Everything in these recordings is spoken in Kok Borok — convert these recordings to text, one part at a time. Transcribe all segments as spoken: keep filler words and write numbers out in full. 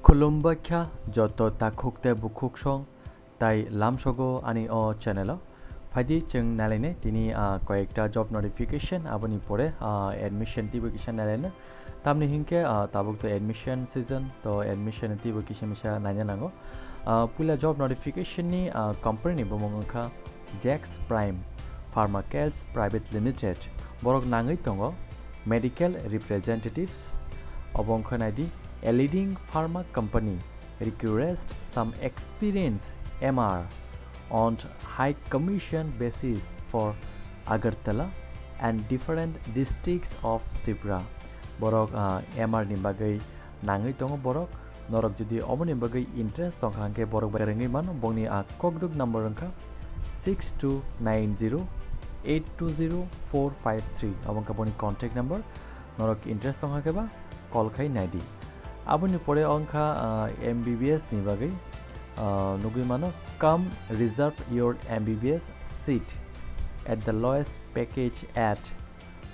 Khulumbai kha joto takhuk tei bukhuk song tai lamsogo ani o channel o. Phaidi chwng nalainai tini, ah, koyekta job notification, aboni pore, ah, admission twibo kisa nalaina. Tamni hinkhe, ah, tabuk to admission season, to admission twibo kisa misa naina nango. Ah, puila job notification ni, ah, company ni bumung wngkha Jax Prime Pharmaceuticals Private Limited. Borok nangwi tongo medical representatives. Obo wngkha naidi, a leading pharma company requires some experience M R on high commission basis for Agartala and different districts of Tripura. Borok, ah, M R ni bagwi nangwi tongo borok. Norok jodi oboni bagwi interest tongkha hwnkhe borok bai kwrwngwi mano. Bongni, ah, kokduk number wngkha six two nine zero eight two zero four five three. Obo wngkha boni contact number. Norok interest tongkha khe ba call khai naidi. Aboni pore wngkha, ah, M B B S ni bagwi, ah, nugwi mano, come reserve your M B B S seat at the lowest package at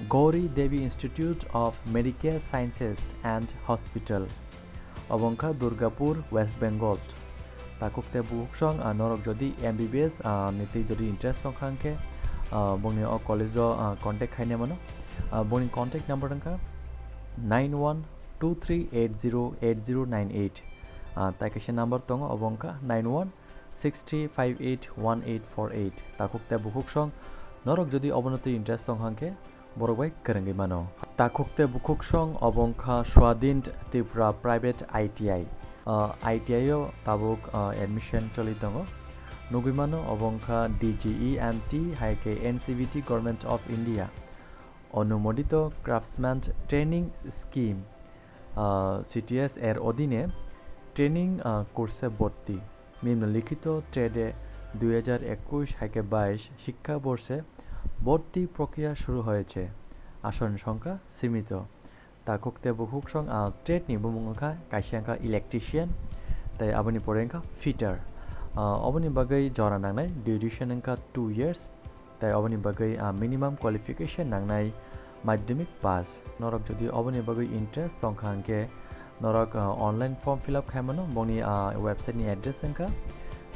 Gauri Devi Institute of Medical Sciences and Hospital. Obo wngkha Durgapur, West Bengal. Takhuk tei bukhuk song, ah, norok jodi M B B S, ah, ni twi jodi interest tongkha hwnkhe, ah, bongni o college o, ah, contact khaina mano. Ah, bongni contact number wngkha nine one two three eight zero eight zero nine eight. Ah, tai kaisa number tongo, obo wngkha nine one six three five eight one eight four eight. Takhuk tei bukhuk song, norok jodi obono twi interest tongkha hwnkhe, borok bai kwrwngwi mano. Takhuk tei bukhuk song obo wngkha Swadhin Tripura Private I T I. Ah, I T I o tabuk, ah, admission choli tongo. Nugwi mano obo wngkha D G E M T hai khe N C V T Government of India onumodito Craftsman Training Scheme, ah, C T S er odhine training, ah, course bhorti. নিম্নলিখিত ট্রেডে দুই হাজার একুশ হাইকে বাইশ শিক্ষাবর্ষে ভর্তি প্রক্রিয়া শুরু হয়েছে। আসন সংখ্যা সীমিত। Takhuk tei bukhuk song, ah, trade ni bumung wngkha, kaisa wngkha electrician, tei aboni pore wngkha fitter. Ah, oboni bagwi jora nangnai, duration wngkha two years, tei oboni bagwi, ah, minimum qualification nangnai madhyamik pass. Norok jodi oboni bagwi interest tongkha hwnkhe, norok, ah, online form fill up khai mano. Bongni, ah, website ni address wngkha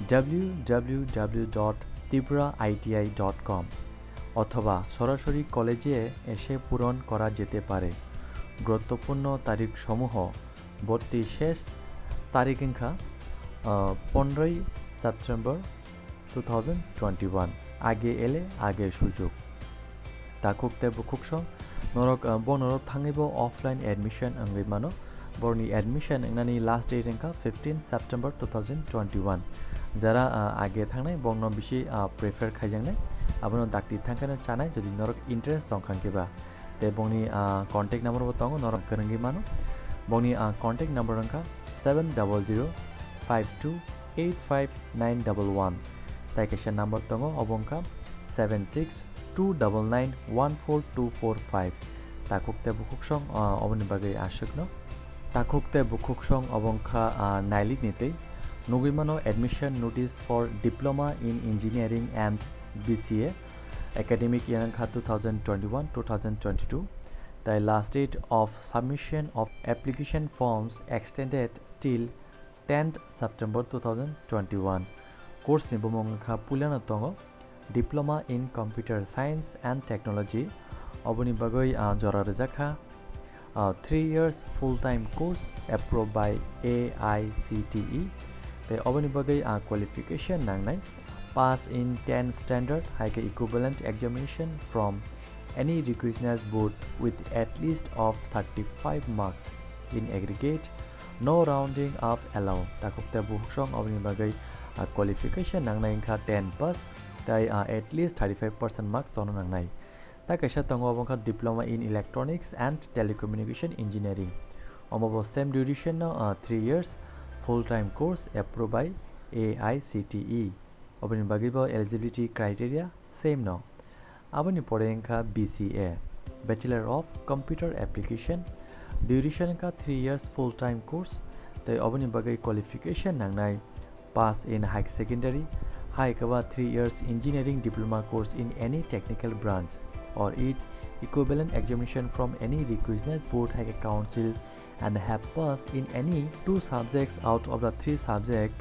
W W W dot tripura I T I dot com, othoba sorasori college-e ese puron kora jete pare. গুরুত্বপূর্ণ তারিখ সমূহ, ভর্তি শেষ তারিখ wngkha, ah, পনেরোই September two thousand twenty-one. Age ele age sujuk. Takhuk tei bukhuk song, norok, ah, bono thangwi bo offline admission wngwi mano. Borokni admission wngnani last date wngkha fifteen September two thousand twenty-one. Jara, ah, age thangnai, borokno bisi, ah, prefer khaijaknai. Abono dakti thangkheno chanai, jodi norok interest tongkha hwnkhe ba. Tei bongni, ah, contact number bo tongo, norok kwrwngwi mano. Bongni, ah, contact number wngkha seven double zero five two eight five nine double one. Tai kaisa number tongo, obo wngkha seven six two double nine one four two four five. Takhuk tei bukhuk song, ah, oboni bagwi aswkno. Takhuk tei bukhuk song obo wngkha, ah, nailik ni tei. Nugwi mano admission notice for Diploma in Engineering and B C A. Academic year wngkha two thousand twenty-one two thousand twenty-two. Tai last date of submission of application forms extended till tenth September two thousand twenty-one. Course ni bumung wngkha puilano tongo Diploma in Computer Science and Technology. Oboni bagwi, ah, jora rijak kha, ah, three years full-time course approved by A I C T E. Tei oboni bagwi, ah, qualification nangnai pass in ten standard hai khe equivalent examination from any recognized board with at least of thirty-five marks in aggregate, no rounding up allowed. Takhuk tei bukhuk song oboni bagwi, ah, qualification nangnai wngkha ten pass, tei, ah, at least thirty-five percent marks tongna nangnai. Tai kaisa tongo, obo wngkha Diploma in Electronics and Telecommunication Engineering. Omo bo same duration no, ah, three years, full-time course approved by A I C T E. Oboni bagwi bo eligibility criteria same no. Aboni pore wngkha B C A, Bachelor of Computer Application. Duration wngkha three years full-time course. Tei oboni bagwi qualification nangnai pass in high secondary, hai khe ba three years engineering diploma course in any technical branch or its equivalent examination from any recognized board hai khe council and have passed in any two subjects out of the three subjects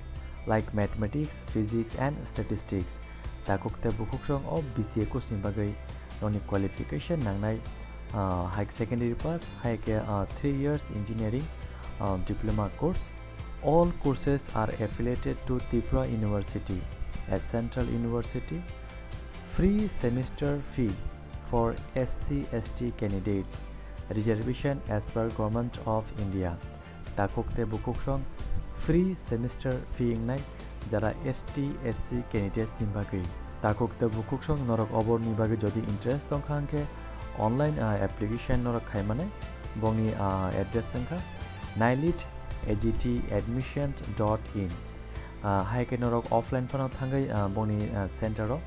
like mathematics, physics and statistics. Takhuk tei bukhuksong o B C A course ni bagwi nokni qualification nangnai, ah, high secondary pass, hai khe, ah, three years engineering, ah, diploma course. All courses are affiliated to Tripura University, a central university. Free semester fee for S C S T candidates. Reservation as per Government of India. Takhuk tei bukhuksong free semester fee wngnai jara S T S C candidates ni bagwi. Takhuk tei bukhuksong norok oborni bagwi jodi interest tongkha hwnkhe online, ah, application norok khaimanai. Bongni, ah, address wngkha nilit A G T admissions dot in. Ah, hai khe norok offline phano thangwi, ah, bongni, ah, center o,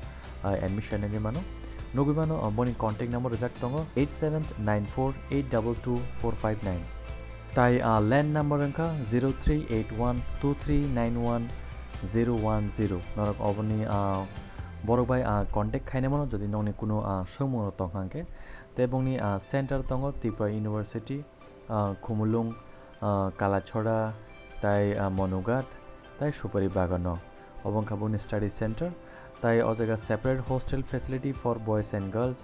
ah, admission wngwi mano. Nugwi mano, ah, boni contact number rijak tongo eight seven nine four eight double two four five nine. Tai, ah, land number wngkha zero three eight one two three nine one zero one zero. Norok oboni, ah, borok bai, ah, contact khaina mano jodi nokni kuno, ah, swngmung rok tongkha hwnkhe. Tei bongni, ah, center tongo Tripura University, ah, Khumulwng, ah, Kalachora, tai, ah, Monughat, tai Supari Bagano. Obo wngkha boni study center, tai o jaga separate hostel facility for boys and girls,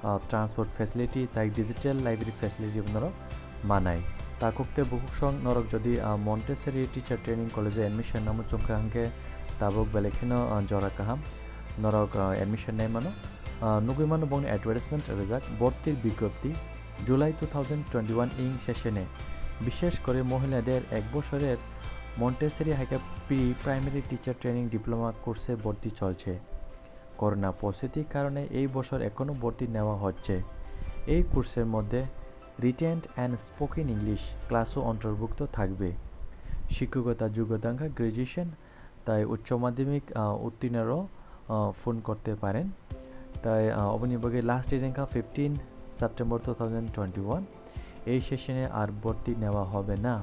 ah, transport facility, tai digital library facility norok manai. Takhuk tei bukhuksong norok jodi, ah, Montessori Teacher Training College o admission namo chongkha hwnkhe tabuk belai kheno, ah, jora kaham norok, ah, admission nai mano. Ah, nugwi mano bongni advertisement rijak, bhortir bigyopti, July two thousand twenty-one ing session e, bishesh kore mohilader ek bosorer Montessori hai khe pre-primary teacher training diploma course e bhorti cholche. Corona পরিস্থিতির কারণে এই বছর এখনও ভর্তি নেওয়া হচ্ছে। এই কোর্সের মধ্যে রিটেন অ্যান্ড স্পোকেন ইংলিশ ক্লাসও অন্তর্ভুক্ত থাকবে। শিক্ষকতা যোগ্যতা গ্র্যাজুয়েশন, তাই উচ্চ মাধ্যমিক, আহ, উত্তীর্ণরাও, আহ, ফোন করতে পারেন। তাই, আহ, অবনি বগে লাস্ট ডেট এনকা fifteen September two thousand twenty-one। এই সেশনে আর ভর্তি নেওয়া হবে না।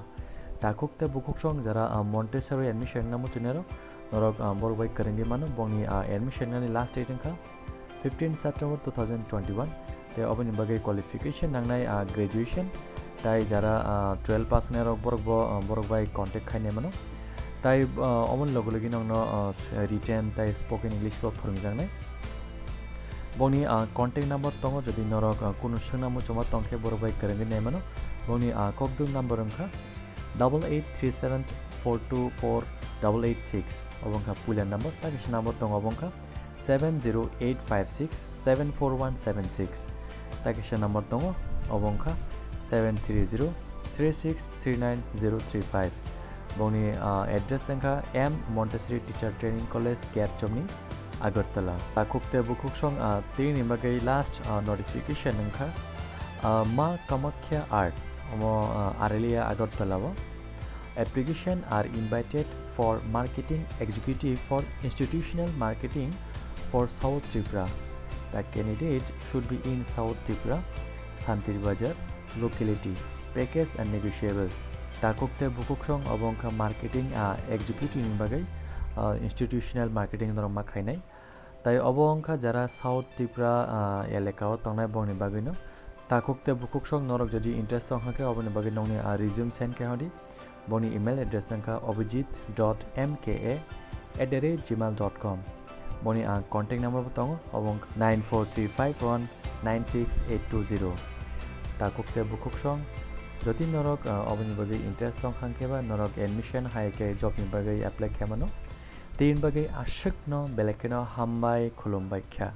Takhuk tei bukhuksong jara, ah, Montessori admission namo chongnai rok, norok, ah, borok bai kwrwngwi mano, bongni, ah, admission nani last date wngkha fifteen September two thousand twenty-one. Tei oboni bagwi qualification nangnai, ah, graduation, tai jara, ah, twelve pass wngnai rok borok bo, ah, borok bai contact khainai mano. Tai, ah, omoni logi logi nokno, ah, written tai spoken English bo phwrwngjaknai. Bongni, ah, contact number tongo, jodi norok, ah, kunu swngna muchungma tongkhe borok bai kwrwngwi naimano. Bongni, ah, kokduk number wngkha double eight three seven four two four double eight six. Obo wngkha puila number, ta kisa number tongo, obo wngkha seven zero eight five six seven four one seven six. Ta kisa number tongo, obo wngkha seven three zero three six three nine zero three five. Bongni, ah, address wngkha M Montessori Teacher Training College, Gate Chomni, Agartala. Takhuk tei bukhuksong, ah, tini bagwi last, ah, notification wngkha, ah, Ma Kamakhya Art, omo, ah, Aralia Agartala o. Application are invited for marketing executive for institutional marketing for South Tripura. The candidate should be in South Tripura, Santir Bazar locality. Package are negotiable. Takhuk tei bukhuksong obo wngkha marketing, ah, executive ni bagwi, ah, institutional marketing norok ma khainai. Tai obo wngkha jara South Tripura, ah, elaka o tongnai bongni bagwino. Takhuk tei bukhuksong norok jodi interest tongkha khe oboni bagwi nokni, ah, resume send khe hodi. Boni email address wngkha abhijit dot M K A at the rate gmail dot com. Boni ang contact number bo tongo, obo wngkha nine four three five one nine six eight two zero. Takhuk tei bukhuksong, jodi norok, ah, oboni bagwi interest tongkha khe ba norok admission hai khe job ni bagwi apply khe mano. Tini bagwi aswkno belai kheno hambai khulumbai kha.